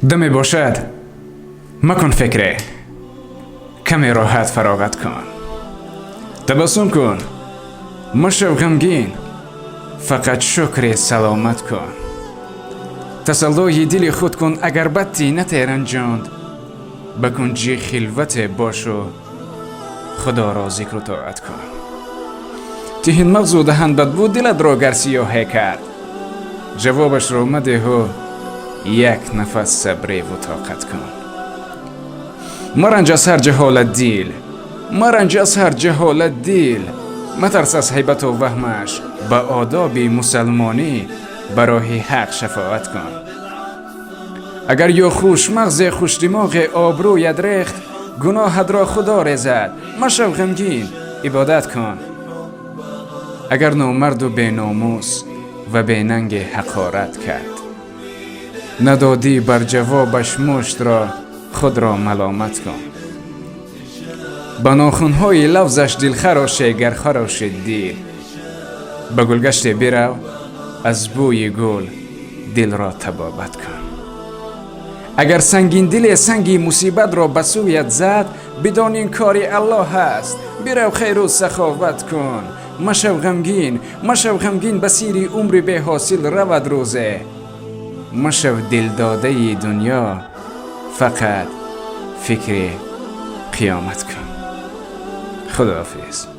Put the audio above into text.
Даме бошад, макун фикре, каме роҳат фароғат кун, табассум кун, машав ғамгин, фақат шукри саломат кун. Тасаллои дили худ кун, агар бадти натеранҷонд, ба кунҷи хилвате бошу худоро зикру тоат кун. Тиҳин мағзу даҳан бадбуд дилатро гар сиёҳе кард, ҷавобашро мадеҳу як нафас сабреву тоқат кун. Маранҷ аз ҳар ҷаҳолат дил, маранҷ аз ҳар ҷаҳолат дил, матарс аз ҳайбату ваҳмаш, ба одоби мусалмонӣ ба роҳи ҳақ шафоат кун. Агар ё хушмағзе хушдимоғе обрӯят рехт, гуноҳатро худо резад, машав ғамгин, ибодат кун. Агар номарду беномус ва бенанге ҳақорат кард, надодӣ бар ҷавобаш муштро, худро маломат кун. Ба нохунҳои лафзаш дилхароше гар харошид дил, ба гулгаште бирав, аз бӯи гул дилро табобат кун. Агар сангиндиле санги мусибатро ба сӯят зад, бидон, ин кори Аллоҳ аст, бирав, хайру саховат кун. Машав ғамгин, машав ғамгин, басири умри беҳосил равад рӯзе. Машав дилдодаи дунё, фақат фикри қиёмат кун. Худоҳофиз.